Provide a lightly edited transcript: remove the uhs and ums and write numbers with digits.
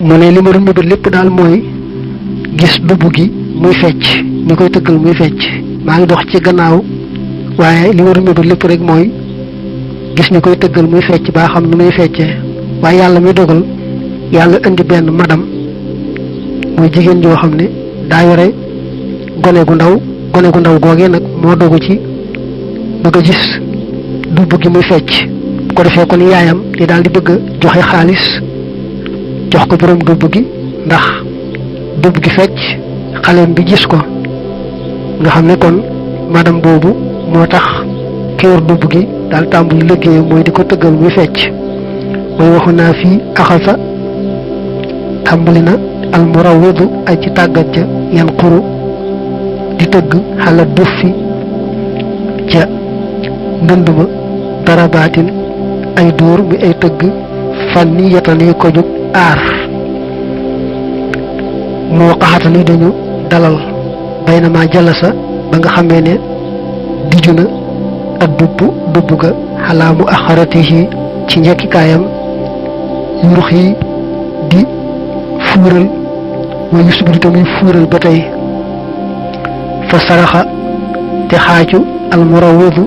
mu ne li ma doon mébét lépp daal mooy gis dubb gi muy fecc ñu koy tëggal muy fecc maa ngi dox ci gannaaw waaye li ma doon mébét lépp rek mooy gis ñu koy tëggal muy fecc baa xam nu muy feccee waaye yàlla muy dogal yàlla indi benn madam muy jigéen joo xam ne daa yore gone gu ndaw googee nag moo dogu ci bëgg a gis dubb gi muy fecc ko defee kon yaayam di daal di bëgg a joxe xaalis jox ko borom dubb gi ndax dubb gi fecc xaleem bi gis ko nga xam ne kon madam boobu moo tax ki yor dubb gi daal tàmbali liggéeyam mooy di ko tëggal muy fecc mooy waxu naa fii axasa tàmbali na almurawidu ay ci tàggat ca yan xuru di tëgg xala duf fi ca ndënd ma darabaatin ay dóor mi ay tëgg fan ni yetani ko jóg aar moo xaxatan yi dañu dalal bay na maa jalasa ba nga xamee ne diju na ak dubb ga xalaamu axaratihi ci njekkikaayam yurux yi di fuural wa yusbiru tamuy fuural ba tey fa saraxa te xaaju almurawidu